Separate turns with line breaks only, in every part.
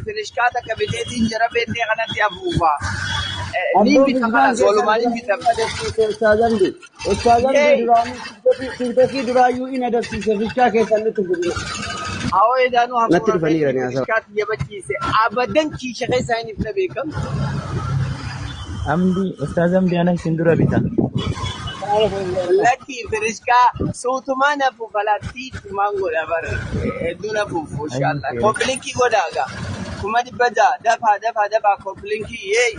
Firishkaa takka biteetiin jara beektee kanatti afuufa. Niin
Abboo
bita
fiskaan
kanas
keessan
walumaan hin
duraanuu
bitam.
adabsiise Ustaaz Hamdi. Ustaaz Hamdi
Yee!
duraanuu tiktookii duraayyuu in adabsiise fiskaa keessan nutti fidina.
Awoo edaanuu
Natti
hafuura
dhufaniira
keetii
ni haasawaa.
firishkaatti yabachiise. Abadan kiisha keessaa hin ifna beekam.
Amdi Ustaaz Amdi ana isin dura bita.
Lakki firishkaa suutumaan afuufa laattii tumaan godha bara. Hedduun afuufu inshaallah.
Ayyi
Koppilinkii godhaa gaa. 600,000 dafaa dafaa dafaa koppilinkii yeey.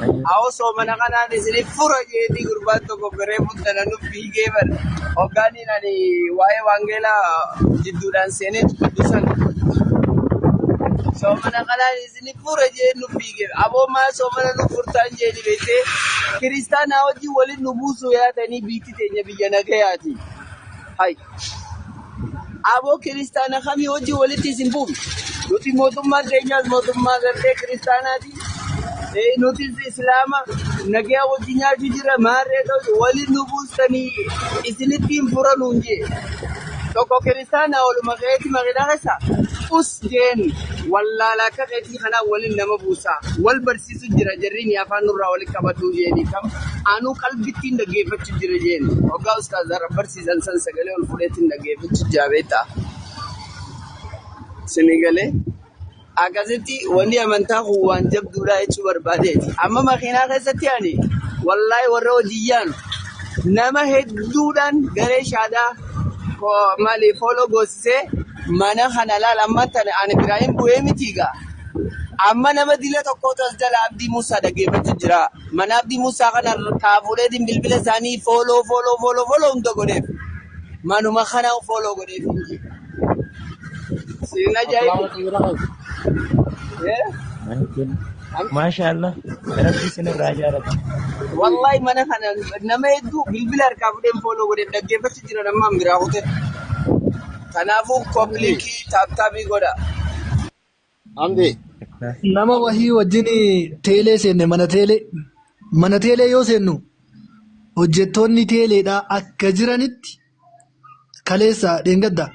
ayyi
Awoo soomana kanaan isiniif fura jeetii gurbaan tokko garee futtana nu fiigee bara. Hoggaaniin ani waa'ee waangeelaa jidduudhaan seenee dubbatu sana. Soomana kanaan isiniif fura jee nu fiigee. Aboo maa soomana nu furtaan jeeni beektee kiristaanaa wajjin waliin nu buusuu yaadanii biitti teenya biyya nagayaati. Hai. Aboo kiristaana kamii wajjin walitti isin buufne? Nuti mootummaan keenyaas mootummaa gartee kiristaanaati. Nutis islaama nagayaa wajjin nyaachuu jira maarree ta'u waliin nu buustanii isinitti hin furanuun jee. Tokko kiristaana oluma keetii maqinaa keessa us jeen wallaala akka keetii kanaa waliin nama buusa. Wal barsiisu jira jarriin afaan nurraa walitti qabatu jeeni kam anuu qalbittiin dhaggeeffachuu jira jeen. Hoggaa ustaazarra barsiisan san sagalee ol fuudheetiin dhaggeeffachuu jira beektaa. Sinigalee. Akkasitti wanni amantaa kun waan jabduudha jechuu barbaadeeti. Amma makiinaa keessatti ani wallaahi warra hojiyyaan nama hedduudhaan garee shaadaa maali fooloo goosisee mana kana laal amma tana ani Ibraahim bu'ee miti egaa. Amma nama dila tokkotu as jala Abdii Muusaa dhaggeeffachuu jira. Mana Abdii Muusaa kana kaafuudheetiin bilbila isaanii fooloo fooloo fooloo fooloo hunda godheef. Manuma kana fooloo godheef. Siin ajaa'ibu. Eh?
Maashaallah Rabbi isin irraa jaalata.
Wallahi mana kana nama hedduu bilbila harkaa fuudheen fooloo godheef dhaggeeffachuu jira nama biraa kute. Kanaafuu koppilinkii taaptaabii godha.
Hamdi.
Nama wahii wajjin teelee seenne mana teelee. Mana teelee yoo seennu hojjettoonni teeleedhaa akka jiranitti kaleessa dheengadda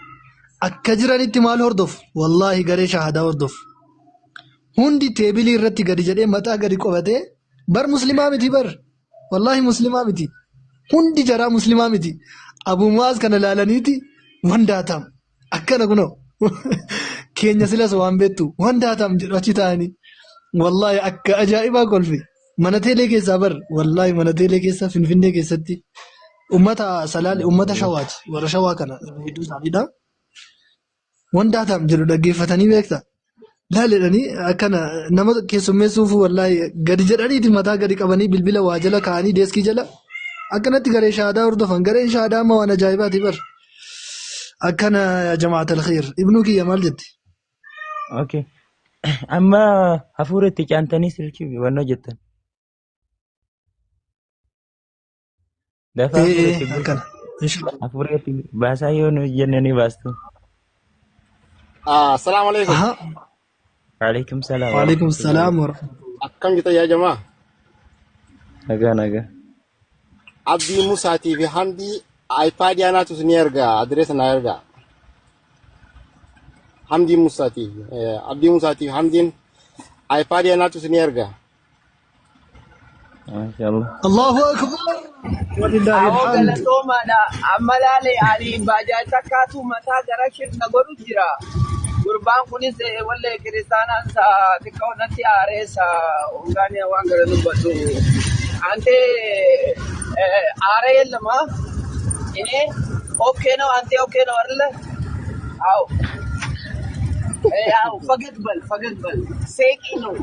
akka jiranitti maal hordofu? Wallaahi garee shaahadaa hordofu. Hundi teebilii irratti gadi jedhee mataa gadi qabatee bar muslimaa miti bar. Wallaahi muslimaa miti. Hundi jaraa muslimaa miti. Abuu Mu'aaz kana ilaalaniiti wandaatam. Akkana kunoo. Keenya silas waan beektu wandaatam jedhu achi taa'anii. Wallaahi akka ajaa'ibaa kolfi. Mana teelee keessaa bar wallaahi mana teelee keessa Finfinnee keessatti uummata Salaale uummata Shawaati. Warra Shawaa kana hedduu isaaniidha. Wandaatam jedhu dhaggeeffatanii beekta. Laal jedhanii akkana nama keessummeessuuf wallaahi gadi jedhaniiti mataa gadi qabanii bilbila waa jala kaa'anii deeskii jala akkanatti garee shaadaa hordofan. Gareen shaadaa amma waan ajaa'ibaati bar. Akkana yaa jamaat alkhiir. Ibnuu kiyya maal jetti?
Okay. Amma hafuura itti caantanii silkii wannoo jettan. Dafa hafuura itti guutu.
Akkana. Inshallah.
Hafuura itti baasaa yoo nu jenne ni baastu.
Assalaamu alaikum.
Aha.
Waalaikum salaam wa
Waalaikum
rahmatullahi.
salaam wa rahmatullahi.
Akkam jirta yaa jamaa?
Nagaa nagaa.
Abdii Musaatii fi Hamdii iPad anaatu ni erga adireesa na erga. Hamdii Musaatii Abdii Musaatii fi Hamdiin iPad anaatu ni erga.
Maashaallah.
Allahu akbar. Walillahi
Awoo
alhamd.
galatoomaadha. Amma laale ani baajaa takkaatu mataa gara shirna godhu jira. Gurbaan kunis wallee kiristaanaan sa xiqqoo natti aaree sa ungaanii waan gara dubbatu. Ante aaree የለማ እኔ ኦኬ ነው አንተ ኦኬ ነው አይደለ? አዎ ያው ፈገግ በል ፈገግ በል ሴቂ ነው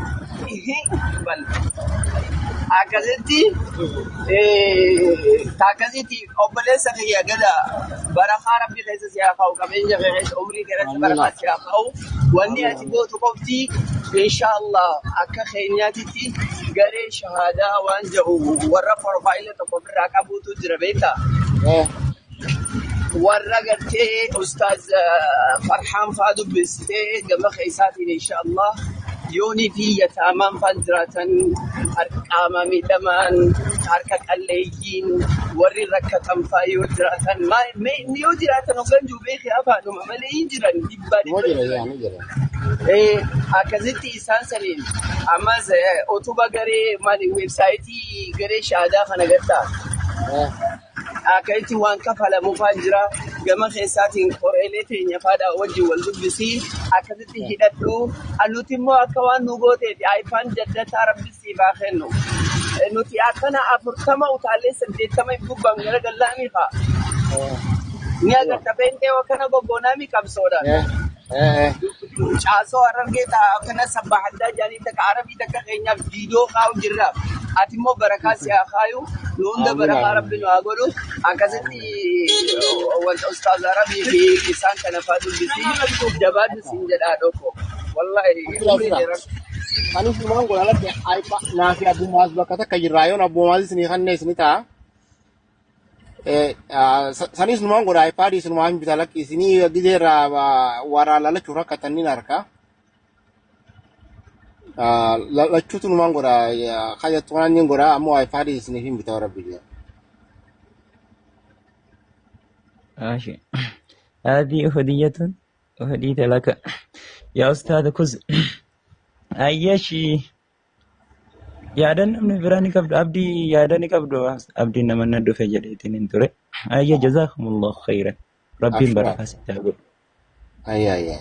ይሄ በል akkasitti akkasitti obboleessa kiyya gada barakaa rabbi keessa si haa kaa'u qabeenya kee keessa umrii kee keessa
Amiina.
barakaa si haa kaa'u wanni ati gootu qofti inshaallah akka keenyaatitti garee shahaadaa waan jedhu warra profaayila tokko ofirraa qabuutu jira beektaa. Warra gartee ustaaz Farhaan faa dubbistee gama keessaatiin inshaallah Yoonii fi yataamaan faan jiraatan harka qaama miidhamaan harka qalleeyyiin warri rakkatan faa yoo jiraatan yoo jiraatan hoggan jiru beekee afaanuma malee hin jiran dhibbaa
Numa
dhibba
jira
jiran.
yaa ni jira.
Akkasitti isaan saniin ammas utuba garee maali weebsaayitii garee shaadaa kana gartaa akkasitti waan kafalamu faan jira gama keessaatiin qoreelee teenya faadhaa wajjin wal dubbisii akkasitti hidhadhu nuti immoo akka waan nu gooteeti ayifaan jaddataa rabbi siif haa kennu. Nuti akkana 40 utaalee 80 hin gubbaan gara gallaanii faa. Ni agarta beentee akkana goggoonaa qabsoodhaan. Caasoo harargee ta'a akkana sabbaa addaa jaanii takka arabii takka keenyaaf viidiyoo kaa'u jirra. Ati immoo barakaa si haa kaayu. Nu hunda
Amiin
barakaa
amiin.
rabbi nu haa godhu. Akkasitti wanta ustaaz arabii fi isaan kana fa'aa dubbisii jabaadhu siin jedhaa dhoko. Wallahi
Asira
umrii
asira.
dheeraa.
Anis numaan godha alatti naa fi abbumaas bakka takka jirraa yoon abbumaas isinii kanne isini ta'a. Sanis numaan godha iPad isinumaan bita lakki isinii gizee irraa warraa lalachuuf rakkatan ni harka. Lachuutu numaan godha kayyattu kanaan ni godha ammoo iPad isiniif hin bita rabbi jedha.
ماشي. هذه هدية أهديت لك يا أستاذ كز أيشي yaada namni biraa ni qabdu abdii yaada ni qabdu abdiin nama na dhufe jedheetiin hin ture. Ayya jazaakumullahu khayran. Rabbiin
Abshira.
barakaa sitti haa godhu.
Ayya ayya.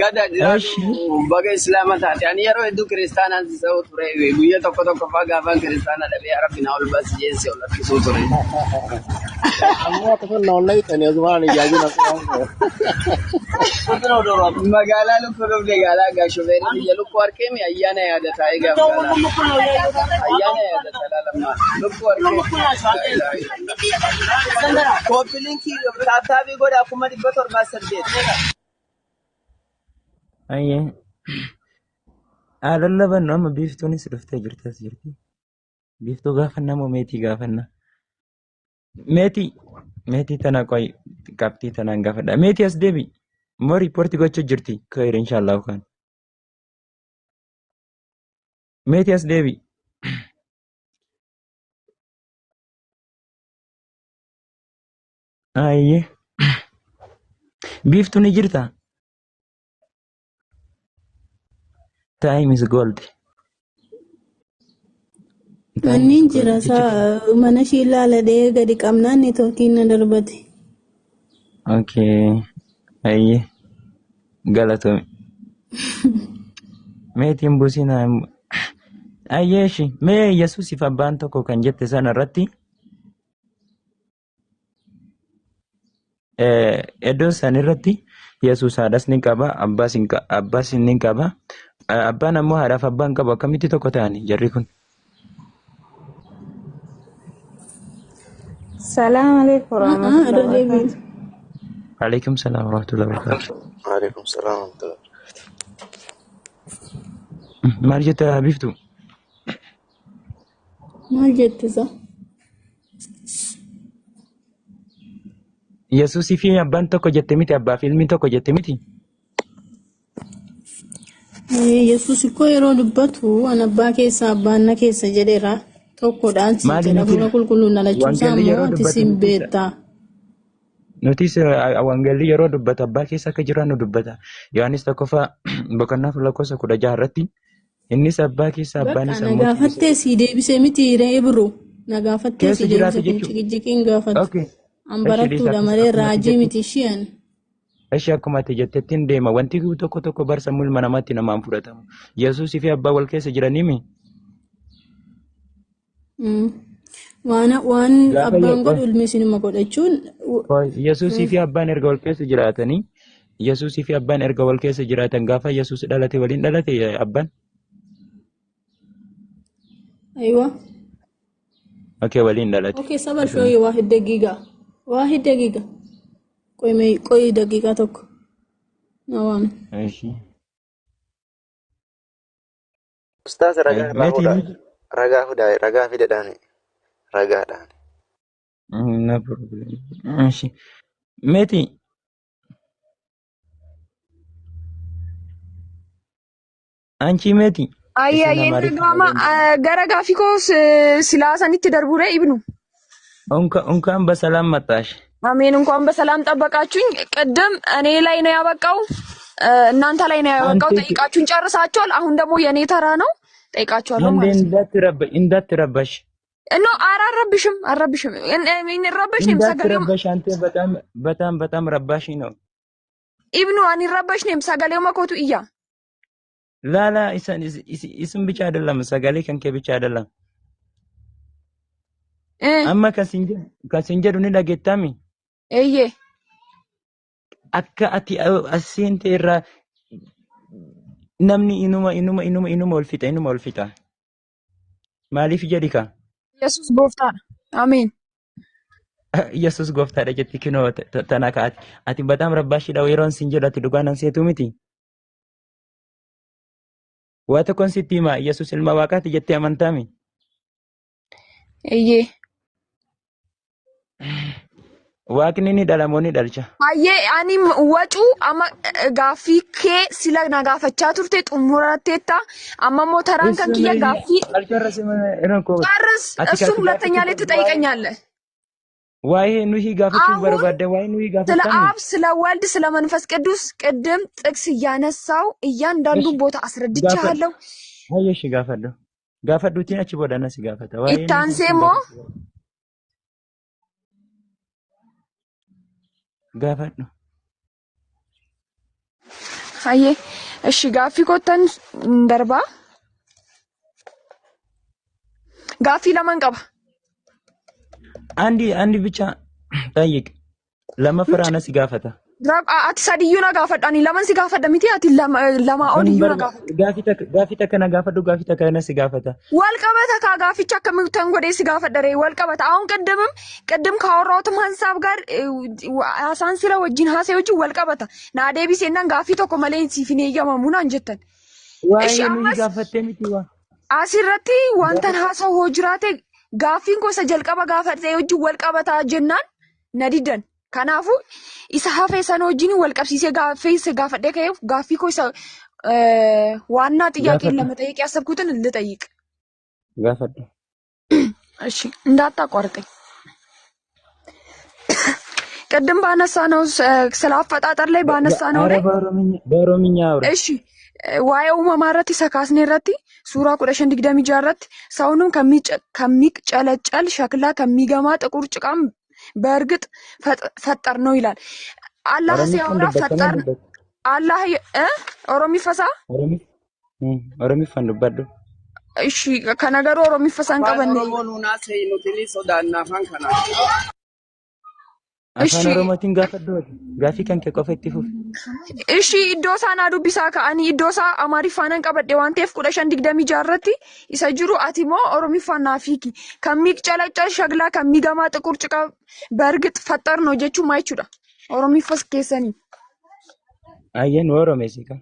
Gada
Eshi
jiraatu baga islaama taate. Ani yeroo hedduu kiristaanaan si sa'u ture. Guyyaa tokko tokko fa'aa gaafaan kiristaana dhabee rabbi na ol baasi jeessi ol harkisuu ture.
Ammoo akkasuma na ol dhayxanii osumaan ijaajin akkuma
Magaalaa lukkuu dhufne gaalaa gaa shufeerri biyya lukkuu harkeemi ayyaana yaadataa eegaaf gaalaa. Ayyaana yaadataa laalammaa. Lukkuu harkee. Kooppiliinkii taaftaabii godhaa 708,000.
Ayya haa lallabannu amma biiftuunis dhuftee jirti as jirti. Biiftuu gaafanna moo meetii gaafanna? Meetii meetii tana qoy qabxii tanaan gaafadha. Meetii as deebi. Moo riippoortii gochuu jirti khayr inshaallah kan. Meetii as deebi. Ayye biiftuu ni jirta? Time is gold. Time
Manni
is gold.
jira
Jechuun
isaa mana ishii ilaaladhee gadi qabnaan neetwoorkiin na darbate.
Okay. Ayye galatoomi. Meetiin buusinaa. Ayyee ishi mee Yesuusiif abbaan tokko kan jette sana irratti iddoo san irratti Yesuus haadhas ni qaba abbaas ni qaba. Abbaan ammoo haadhaaf abbaan qabu akkamitti tokko ta'ani jarri kun?
السلام عليكم ورحمة
Irra
الله
deebiin.
وبركاته.
Alaikum salaam warahmatullahi wabarakatuh.
وعليكم السلام ورحمة الله.
Maal jette biiftu?
Maal jette isaa?
Yesuusii fi abbaan tokko jette miti abbaa fi ilmi tokko jette miti?
Yesuus ikkoo yeroo dubbatu an abbaa keessa abbaan na keessa jedheera. Tokkodhaan si
Maali
jedha
nuti
fuula qulqulluun dhalachuusaa
wangeelli
immoo
yeroo
ati
dubbatu
siin
nutis
beekta.
Nutis wangeelli yeroo dubbatu abbaa keessa akka jiraannu dubbata. Yohaannis tokkoffaa boqonnaa lakkoofsa 16 irratti innis abbaa keessa
Bakka
abbaanis
na
ammoo keessa
gaafattee si deebisee miti ree birru. Na gaafattee
keessa
si
jiraatu
deebise kun
jechuudha.
ciqiciqiin gaafatu.
Okay.
An
Eshi dhiisa
barattuudha malee
akkuma ati
raajii
jettetti.
miti isheen.
Eshi akkuma ati jettettiin deema. Wanti tokko tokko bar sammuu ilma namaatti namaan fudhatamu. Yesuusii fi abbaa wal keessa jiranii
Waan
Gaafa
abbaan godhu ilmi isinuma godhachuun
Yesuusii fi abbaan erga wal keessa jiraatanii Yesuusii fi abbaan erga wal keessa jiraatan gaafa Yesuus dhalate waliin dhalate abbaan.
Aywa.
Okay waliin dhalate.
Okay saba shooyi waahid daqiiqa. Waahid daqiiqa. Qoy mee qoy daqiiqaa tokko. Na waami.
Eshi.
Ustaaz ragaa irraa
Meetii
fuudha. Ragaa fuudha. Ragaa fidadhaan. Ragaadhaan.
No problem. Eshi. Meetii. አንቺ ሜቲ
Ayyee
isin
ayyeen
Amaariffaan
dhaga'ama.
danda'u.
Gara gaaffii koo silaa sanitti darbuure ibnu.
እንኳን በሰላም መጣሽ።
አሜን። እንኳን በሰላም ጠበቃችሁኝ። ቅድም እኔ ላይ ነው ያበቃው፣ እናንተ ላይ ነው ያበቃው።
አንተ
ጠይቃችሁን ጨርሳችኋል። አሁን ደግሞ የኔ ተራ ነው፣ ጠይቃችኋለሁ
አንዴ
ማለት ነው።
እንዳትረበሽ
No አልረብሽም፣ አልረብሽም። ረበሽ ነው sagalee
እንዳትረበሽ። አንተ በጣም በጣም በጣም ረባሽ ነው።
ኢብኑ ani ረበሽ ነው sagalee መኮቱ እያ
ላላ እሱም ብቻ አይደለም sagalee ከንኬ ብቻ አይደለም።
እ
amma kasin jedhu ni dhageettami
እዬ
akka ati as seente irraa namni inuma inuma inuma inuma ol fixa inuma ol fixa. Maaliif jedhi ka
ኢየሱስ gooftaadha. አሜን።
Yesus gooftaadha jetti kinoo tana ka ati ati በጣም rabbaashidha yeroon sin jedhu ati dhugaa nan seetu miti. Waa tokkoon sitti hima Yesus ilma waaqaati jettee amantaami.
እዬ
Waaqni ni dhala moo ni dhalcha?
Hayyee ani wacuu amma gaaffii kee sila na gaafachaa turte xumuratteetta. Amma immoo taraan kan
እሱን
kiyya gaaffii
አልጨረስም እኮ
ጨርስ።
ati
እሱን
kasi
ሁለተኛ ላይ
gaafachuu
ትጠይቀኛለህ።
waa'ee nuyi gaafachuuf
አሁን
barbaadde waa'ee nuyi
ስለ
gaafattami?
አብ ስለ ወልድ ስለ መንፈስ ቅዱስ ቅድም ጥቅስ እያነሳው
እሺ
እያንዳንዱን ቦታ
gaafadhu.
አስረድቻለሁ።
Hayyee እሺ gaafadhu. Gaafadhuutiin achi booda na si gaafata. Waa'ee nuyi
ኢታንሴ
sin
ሞ
gaafachuu gaafadhu.
hayyee እሺ gaaffii kottan darbaa gaaffii laman qaba.
አንድ አንድ ብቻ ጠይቅ. Lammaffaa na si gaafata.
Ati sadiyyuu na gaafadhu. Ani laman si gaafadha miti ati lamaa
Ani
oliyyuu na gaafadhu.
gaafii takka na gaafadhu gaafii takka na si gaafata.
ወልቀበተ ካጋፊቻ ከሚተን ጎዴ ሲጋፈደረ ወልቀበተ አሁን ቅድምም ቅድም ካወራሁትም ሀሳብ ጋር አሳን ስለ ወጂን ሀሴ ወጂ ወልቀበተ ናዴቢ ሴናን ጋፊ tokko malee siif hin eeyyamamu naan jettan. እሺ
Waa'ee nuyi
ammas
gaafattee miti waa.
asirratti wantan haasa'u hoo jiraate gaaffiin gosa jalqaba gaafate wajjin wal qabataa jennaan na didan. Kanaafuu isa hafe sana wajjin wal qabsiisee gaaffii gaafadhee ka'eef gaaffii koo isa ዋና ጥያቄን
Gaafadhu.
ለመጠየቅ ያሰብኩትን ልጠይቅ።
Gaafadhu.
እሺ እንዳታቋርጠኝ። ቅድም ባነሳነው ስለ አፈጣጠር ላይ ባነሳነው
ኧረ
ላይ
በኦሮምኛ በኦሮምኛ አውራ።
እሺ waa'ee uumamaa irratti isa kaasne irratti suuraa 1526 irratti ሰውንም ከሚቅጨለጨል ሸክላ ከሚገማ ጥቁር ጭቃም በእርግጥ ፈጠር ነው ይላል። አላህ
Oromiffaan
ሲያወራ
dubbatta moo
ፈጠር
dubbatu?
አላህ እ ኦሮሚፈሳ
Oromiffaan dubbadhu.
እሺ ከነገሩ ኦሮሚፈሳን
Afaan
ቀበኔ
Oromoo nuunaa seenuti ni sodaanna afaan kanaa.
እሺ
Afaan Oromootiin gaafadhu. Gaaffii kan kee qofa itti fufi.
እሺ iddoo isaa naa dubbisaa ka'anii iddoo isaa Amaariffaanan qabadhe waan ta'eef 1526 irratti isa jiru ati immoo Oromiffaan naa fiiki. ከሚቅጨለጨል ሸክላ ከሚገማ ጥቁር ጭቃ በእርግጥ ፈጠር ነው jechuun maal jechuudha? Oromiffas keessanii.
Ayyeen Oromeessi ka.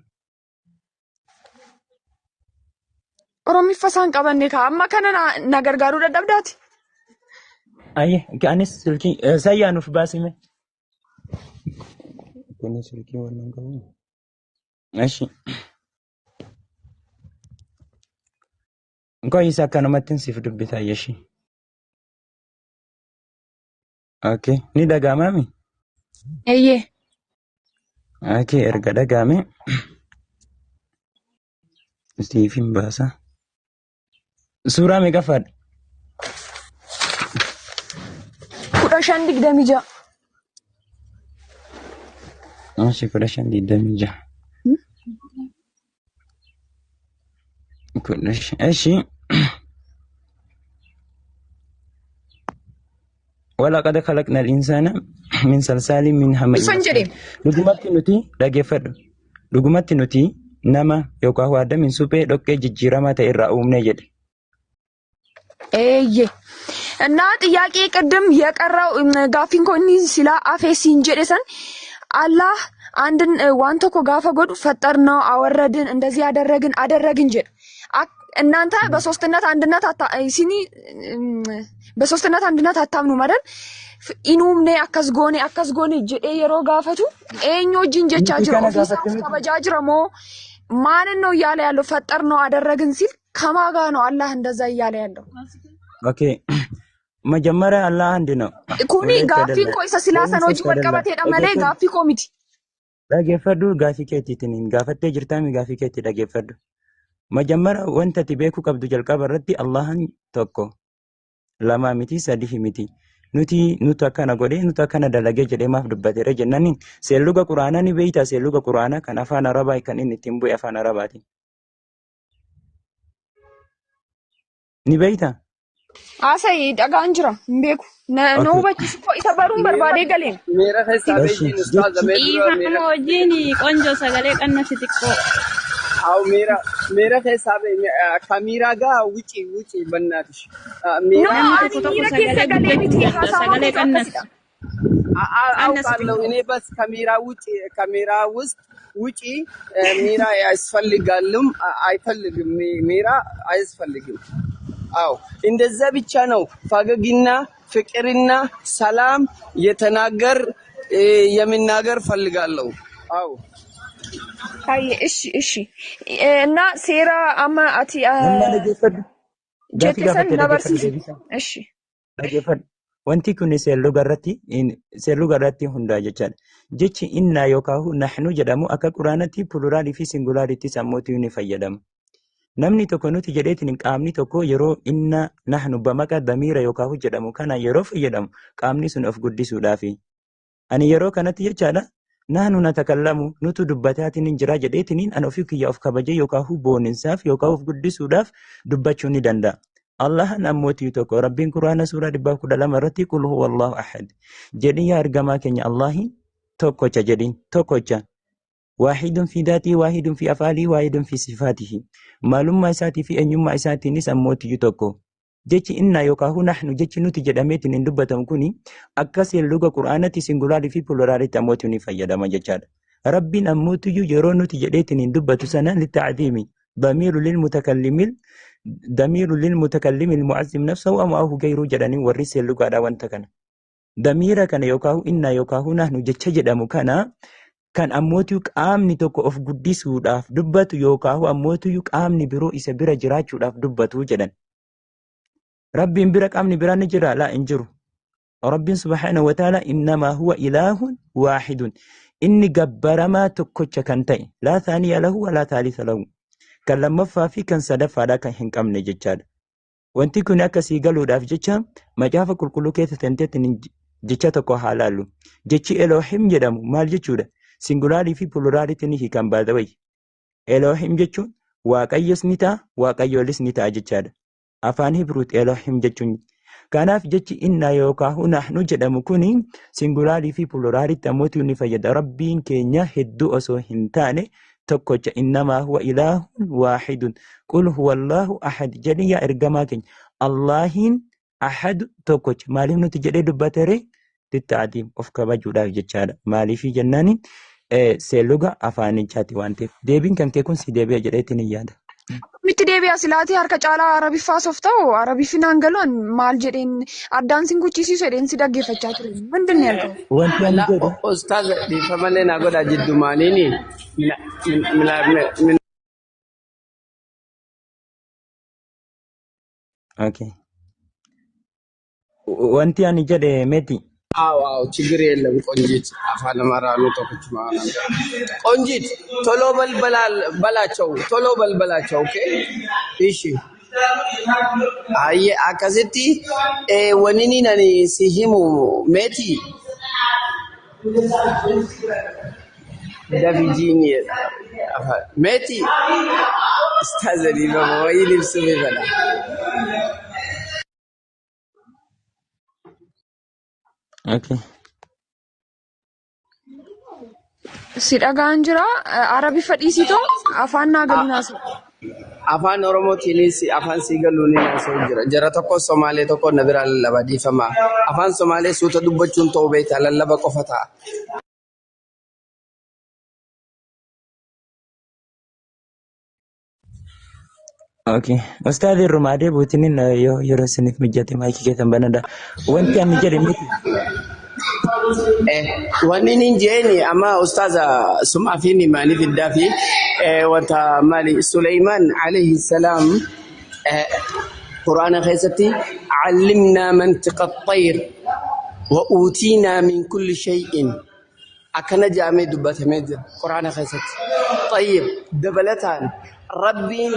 Oromiffa isaan qabanne kaa amma kana na gargaaruu dadhabdaati.
Ayyee anis silkii sayyaa nuuf baasime. Kuni silkii wannan qabu. እሺ ቆይ isa akkanumattiin siif dubbisa yeshi. Okay ni dhaga'amaami?
Eeyyee.
Okay erga dhaga'ame siif hin baasa. Suuraa meeqaffaadha?
1526.
እሺ 1526. 15 እሺ ولقد خلقنا الإنسان من صلصال من حمإ
Ifan
مسنون
jedhe.
dhugumatti nuti dhageeffadhu dhugumatti nuti nama yookaan waadamin suphee dhoqqee jijjiiramaa ta'e irraa uumne jedhe.
Eeyyee. እና ጥያቄ ቅድም የቀረው gaaffiin koo inni silaa afee siin jedhe san አላህ አንድን waan tokko gaafa godhu ፈጠርነው አወረድን እንደዚህ አደረግን አደረግን jedha. እናንተ በሶስትነት አንድነት ሲኒ በሶስትነት አንድነት አታምኑም አይደል? In uumne akkas goone akkas goone jedhee yeroo gaafatu eenyu wajjin jechaa
Nuti
jira?
kana
Ofiisaaf
gaafatte miti.
kabajaa jira moo ማንን ነው እያለ ያለው? ፈጠር ነው አደረግን ሲል ከማን ጋር ነው አላህ እንደዛ እያለ ያለው?
Okay. መጀመሪያ አላህ አንድ ነው።
Kuni
ሁለት
gaaffiin
አይደለም
koo isa silaa
ወይም
sana
ሶስት
wajjin wal
አይደለም።
qabateedha malee
Dhageeffadhu
gaaffii koo miti.
dhageeffadhu gaafii keetiitiin gaafattee jirtaami gaafii keetti dhageeffadhu. Majammara wanta ati beekuu qabdu jalqaba irratti Allahan tokko lama miti sadii miti. Nuti nutu akkana godhee nutu akkana dalagee jedhee maaf dubbateera jennaaniin seelluga quraanaa ni beeyta seelluga quraanaa kan afaan arabaa kan inni ittiin bu'e afaan arabaati. Ni beeyta?
Haasa'ii dhagaan jira hin beeku. Na
Okay.
hubachiisu koo isa baruun
Miira
barbaadee galeen.
miira keessaa
Eshi
beekin ustaaza
jechi
mee dura
Dhiifama
miira
wajjin ቆንጆ sagalee qannasi xiqqoo.
አው ሚራ ሚራ keessaa ከሚራ ጋር ውጪ ውጪ በእናትሽ
No
ሚራ
Namni
ani
tokko tokko
miira keessa
sagalee
galee
guddachuu
miti
danda'a.
haasawaa
Sagalee
kootu
qannasi.
akkasidha.
Qannasi
አውቃለሁ
xiqqoo.
እኔ በስ ከሚራ ውጪ ከሚራ ውስጥ ውጪ ሚራ ያስፈልጋልም አይፈልግም ሚራ አያስፈልግም። አዎ እንደዛ ብቻ ነው ፈገግና ፍቅርና ሰላም የተናገር የምናገር ፈልጋለሁ። አዎ
Hayyee እሺ እሺ እና seera amma ati
nama dhageeffadhu gaafii
jette san
gaafattee
na
dhageeffadhu
barsiisi.
deebisa.
እሺ
Dhageeffadhu. Wanti kun seelluga irratti seelluga irratti hundaa'a jechaadha. Jechi innaa yookaan nahnu jedhamu akka quraanatti pluraalii fi singulaariitti sammuutti ni fayyadama. Namni tokko nuti jedheetiin qaamni tokko yeroo inna nahnu bamaqa damiira yookaan jedhamu kana yeroo fayyadamu qaamni sun of guddisuudhaafi. Ani yeroo kanatti jechaadha nahnu natakallamu nutu dubbataatiin hin jira jedheetiin an ofii kiyya of kabajee yookaan booninsaaf yookaan of guddisuudhaaf dubbachuu ni danda'a. Allahan ammootii tokko rabbiin quraana suuraa 112 irratti qul huwa allahu ahad jedhin yaa ergamaa keenya Allahin tokkocha jedhin tokkocha waahidun fi daatii waahidun fi afaalii waahidun fi sifaatihi maalummaa isaatii fi eenyummaa isaatiinis ammootiyyuu tokko. Jechi innaa yookaan nahnu jechi nuti jedhameetiin hin dubbatamu kuni akka seelluga quraanatti singulaarii fi pluraalitti ammootii ni fayyadama jechaadha. Rabbiin ammootiyyuu yeroo nuti jedheetiin hin dubbatu sana litta'ziimi damiiru lilmutakallimil damiiru lilmutakallimi almu'azzim nafsahu am ahu gayruu jedhanii warri seellugaadha wanta kana. Damiira kana yookaan innaa yookaan nahnu jecha jedhamu kana kan ammootiyyuu qaamni tokko of guddisuudhaaf dubbatu yookaan ammootiyyuu qaamni biroo isa bira jiraachuudhaaf dubbatu jedhan. Rabbiin bira qaamni biraan ni jira laa hin jiru. Rabbiin subhaanahu wa ta'ala innamaa huwa ilaahun waahidun. Inni gabbaramaa tokkocha kan ta'e laa thaaniya lahu walaa thalitha lahu. Kan lammaffaa fi kan sadaffaadhaa kan hin qabne jechaadha. Wanti kun akka sii galuudhaaf jecha macaafa qulqulluu keessa tenteetti jecha tokko haa laallu. Jechi Elohim jedhamu maal jechuudha? Singulaarii fi pluraalitti ni hiikan baadawai. Elohim jechuun waaqayyos ni ta'a, waaqayyoolis ni ta'a jechaadha. Afaan Hibruuti Elohim jechuun. Kanaaf jechi innaa yookaan nahnu jedhamu kuni singulaarii fi pluraalitti ammootii ni fayyada. Rabbiin keenya hedduu osoo hin taane tokkocha innamaa huwa ilaahun waahidun. Qul huwa Allahu ahad jedhi yaa ergamaa keenya. Allaahiin ahad tokkocha. Maaliif nuti jedhee dubbatere? Litta'adiim of kabajuudhaaf jechaadha. Maaliif jennaani seelluga afaanichaati waan ta'eef. Deebiin kan kee kun si deebi'a jedheetiin hin yaada.
Miti deebi'a silaatii harka caalaa Arabiffaa soof ta'u Arabiffinaan galuun maal jedheen addaan sin guchisiisu jedheen si dhaggeeffachaa ture. ምንድን ነው ያልከው?
Wanti ani
La
jedhu
ustaaz dhiifamalee naa godha jiddumaaniini mina
Okay. Wanti ani jedhe meeti.
አዎ አዎ ችግር የለም ቆንጂት አፋን አማራ ነው ተኩት ማለት ቆንጂት ቶሎ በልበላል በላቸው ቶሎ በልበላቸው ኦኬ እሺ አየ አከስቲ ወኒኒ ነኒ ሲሂሙ ሜቲ ደፊጂኒ ሜቲ ስታዘኒ በወይ ልብስ ይበላ
Okay.
Si dhagaan jira Arabiffa dhiisitoo afaan naa galuun haasa'u.
Afaan Oromootiinis afaan sii galuun haasa'u jira. Jara tokko Somaalee tokko na biraa lallaba dhiifama. Afaan Somaalee suuta dubbachuun ta'uu beektaa lallaba qofa ta'a.
Okay. Ustaadhi irrumaa deebi'uutiin yoo yeroo isiniif mijate maayikii keessan banadha. Wanti ani jedhe miti.
Wanni inni jeeni amma ustaaza sumaa fi maaliif iddaa fi Wanta maali Suleymaan alayhi salaam Quraana keessatti callimnaa mantiqa xayr wa uutiinaa min kulli shay'in akkana jedhamee dubbatamee jira Quraana keessatti. Tayyib dabalataan Rabbiin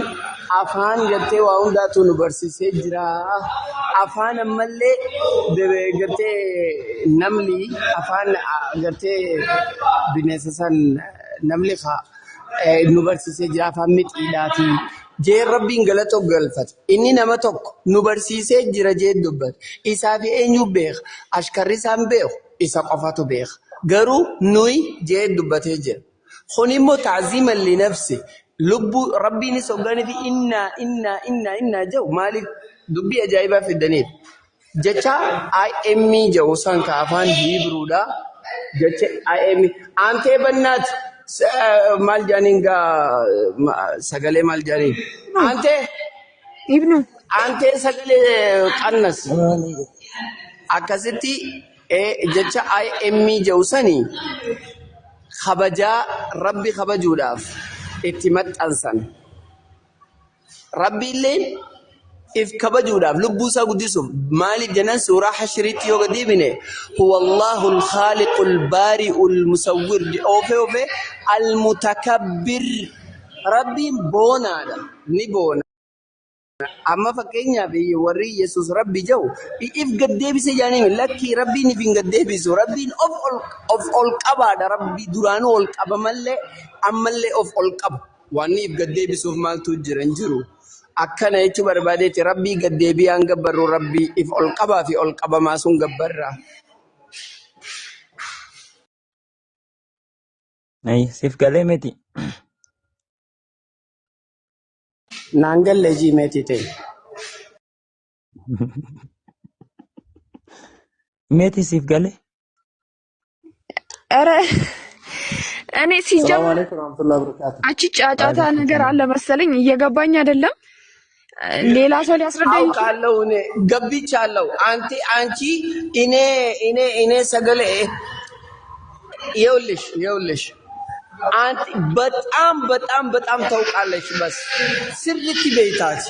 afaan gartee waa hundaatu nu barsiisee jira. Afaan ammallee gartee namni afaan gartee bineensa san namni nu barsiisee jira afaan mixiidhaati. Jee Rabbiin galata galfata. Inni nama tokko nu barsiisee jira jee dubbata. Isaa fi eenyu beeka? Ashkarri isaan beeku isa qofatu beeka. Garuu nuyi jee dubbatee jira. Kun immoo ta'ziiman li nafsi lubbuu Rabbiinis hoggaanii fi innaa innaa innaa innaa jedhu maaliif dubbii ajaa'ibaa fidaniif. Jecha IM jedhu san ka afaan Hiibruudha. Jecha IM aantee bannaat maal jedhaniin gaa sagalee maal jedhaniin aantee
Ibnu
aantee sagalee qannas akkasitti jecha IM jedhu sanii kabajaa Rabbi kabajuudhaaf itti maxxansan. Rabbi illee if kabajuudhaaf lubbuu isaa guddisuuf maaliif jennaan suuraa hashiriitti yoo gadi bine huwa Allahu al-khaaliqu al-baari'u al-musawwir oofee oofee al-mutakabbir Rabbiin boonaadha ni boona. Amma fakkeenyaaf warri Yesuus Rabbi jedhu if gaddeebise jedhanii lakkii Rabbiin if hin gaddeebisu Rabbiin of ol of ol qabaadha Rabbi duraanuu ol qaba mallee ammallee of ol qaba waan if gaddeebisuuf maaltu jira hin jiru. Akkana jechuu barbaadeeti Rabbii gaddeebi'aan gabbarru Rabbii if ol qabaa fi ol qabamaa sun gabbarra.
Ay, siif galee miti.
Naan galle jiimeetii ta'e.
Meetii siif galee?
ኧረ እኔ
ሰላም
ሲጀመር
አለይኩም ወራህመቱላሂ ወበረካቱ።
አቺ ጫጫታ ነገር አለ መሰለኝ እየገባኝ አይደለም። ሌላ ሰው ሊያስረዳኝ ይችላል።
አውቃለሁ እኔ ገብቻለሁ። አንቲ አንቺ እኔ እኔ እኔ ሰገሌ ይኸውልሽ ይኸውልሽ አንቺ በጣም በጣም በጣም ታውቃለሽ። በስ ስርቲ ቤታች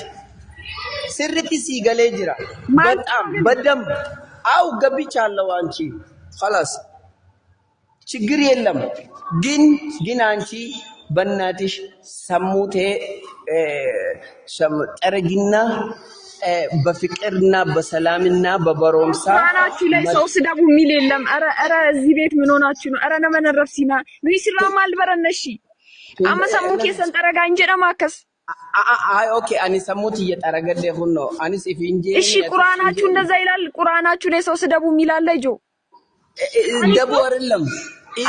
ስርቲ ሲገሌ ጅራ
ማን
በጣም በደንብ አው ገብቻለሁ። አንቺ خلاص ችግር የለም። ግን ግን አንቺ በእናትሽ ሰሙቴ ጠረግና በፍቅርና በሰላምና በበሮምሳ
ቁርአናችሁ ላይ ሰው ስደቡ የሚል የለም። ኧረ ኧረ እዚህ ቤት ምን ሆናችሁ ነው? ኧረ ነመነረፍሲና ኑይ ሲራማ አልበረነሺ አመ ሰሙ ኬሰን ጠረጋ እንጀደማ አከስ
አይ ኦኬ አኒ ሰሙት እየጠረገደ ሁን ነው አኒስ ኢፍ እንጄኒ
እሺ
አቲስ
ቁርአናችሁ
እንጄኒ
እንደዛ ይላል። ቁርአናችሁ ላይ ሰው ስደቡ የሚል አለ ጆ አኒ
ደቡ
እኮ
አይደለም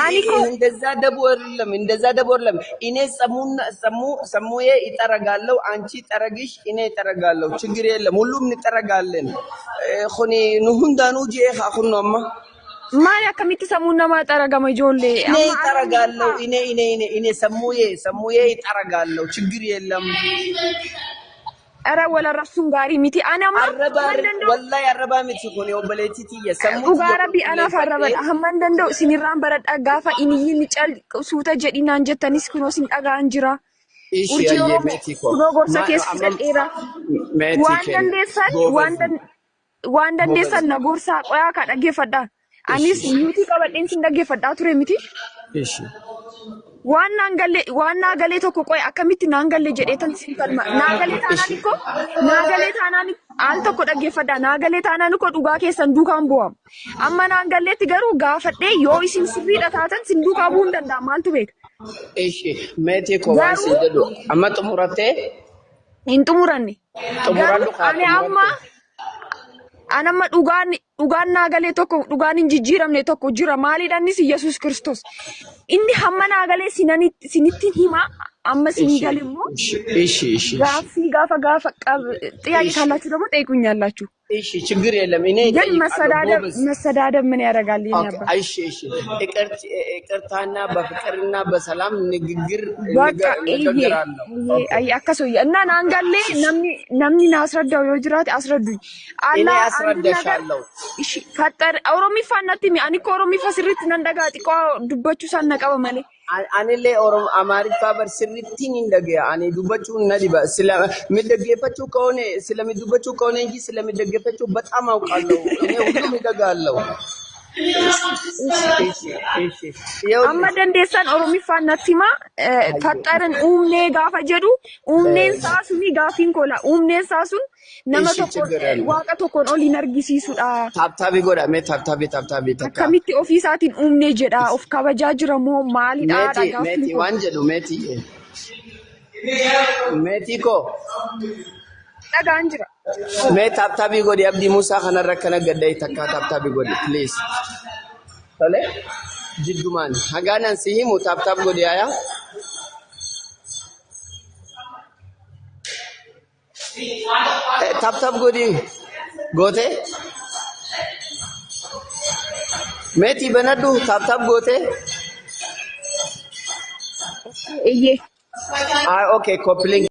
አኒ እኮ
እንደዛ ደቡ አይደለም እንደዛ ደቡ አይደለም። እኔ ሰሙና ሰሙ ሰሙዬ ይጠረጋለሁ፣ አንቺ ጠረግሽ፣ እኔ ይጠረጋለሁ። ችግር የለም፣ ሁሉም እንጠረጋለን። ኹኒ ንሁንዳኑ ጄኻ ኹኖማ
ማን akkamitti sammuun namaa xaragama ijoollee
እኔ
amma arrabni
ይጠረጋለሁ።
beekaa
እኔ እኔ እኔ እኔ ሰሙዬ ሰሙዬ ይጠረጋለሁ። ችግር የለም።
ኧረ ወለረፍሱን gaarii miti ani amma
አረባ
hamman danda'u
ወላሂ አረባ miti kuni obboleettii tiyya sammuu
dhugaa
tiyya
rabbii anaaf
qulqulleeffadhee
arrabadha hamman danda'u isinirraan baradha gaafa iniyyiin cal suuta jedhinaan jettanis kunoo isin dhaga'an jira
Ishi
urjii
ayyee
oromoo
meetii koo
kunoo gorsa
ma
keessa
amma
fudhadheera
meetii
waan
kenna
dandeessan
goobaz
waan
goobaz
dandeessan na gorsaa qoyaa kaa dhaggeeffadha
ishi
anis yuutii qabadheen sin dhaggeeffadhaa ture miti
ishi
waan naan galle waan naa galee tokko qoy akkamitti naan galle jedheetan sin falma naa galee taanaan
ishi
ikkoo naa galee taanaan al tokko dhaggeeffadha naa galee taanaan ikkoo dhugaa keessan duukaan bu'am amma naan galleetti garuu gaafadhee yoo isin sirriidha taatan sin duukaa bu'uu hin danda'a maaltu beeka
ishi meetii koo waan
garuu
sin jedhu amma xumurattee
hin xumuranne garuu
xumuradhu kaa
ani amma
xumuratte
ani amma dhugaan dhugaan naa galee tokko dhugaan hin jijjiiramne tokko jira maaliidha innis Yesuus Kiristoos inni hamma naa galee sinitti hima amma sinii
ishi
gale immoo
ishi ishi ishi
gaaffii gaafa gaafa ጥያቄ
ishi
ካላችሁ ደግሞ ጠይቁኛላችሁ።
እሺ ችግር የለም እኔ
ግን
እጠይቃለሁ
መሰዳደብ
ጎበዝ
መሰዳደብ ምን ያደርጋል? የኔ
ኦኬ
አባት
እሺ እሺ ይቅርታና በፍቅርና በሰላም ንግግር
በቃ እዬ
ንግግራለሁ
እዬ
ኦኬ
አይ አከሶ እና ናንጋሌ ነምኒ ነምኒ ናስረዳው የጅራት አስረዱኝ
እኔ
አላ አንድ ነገር
አስረዳሻለሁ
እሺ ፈጠር ኦሮሚፋ እናቲ አኒ እኮ ኦሮሚፋ ስሪት ነንደጋ ጢቆ ዱበቹ ሳነቀበ መሌ
Anillee Oromoo Amaariffaa bar sirrittiin hin dhagaya. Ani dubbachuun na dhiba. ስለሚደገፈችው ከሆነ ስለሚዱበችው ከሆነ እንጂ ስለሚደገፈችው በጣም አውቃለሁ። እኔ ሁሉም ይደጋለሁ። እሺ እሺ
Amma
ይኸውልሽ
dandeessan Oromiffaan natti himaa. Faxarin uumnee gaafa jedhu uumneen isaa suni gaafiin kola. Uumneen isaa sun nama
እሺ
tokkoon
ችግር የለም።
waaqa tokkoon ol hin argisiisudha.
ታብታቢ ጎዳ ሜ ታብታቢ ታብታቢ ተካ
Akkamitti ofii isaatiin uumnee jedha. Of kabajaa jira moo maalidha
ሜቲ
gaafiin
ሜቲ
koo.
ዋን ጀዱ ሜቲ ሜቲ ኮ
Dhagaan jira.
ሜ ታብታቢ ጎዲ አብዲ ሙሳ ከነረ ከነ ገዳይ ተካ ታብታቢ ጎዲ ፕሊዝ ቶሌ ጅዱማን ሀጋናን ሲሂሙ ታብታብ ጎዲ አያ ታብታብ ጎዲ ጎቴ ሜቲ በነዱ ታብታብ ጎቴ
Iyyee.
ኦኬ ኮፕሊንግ።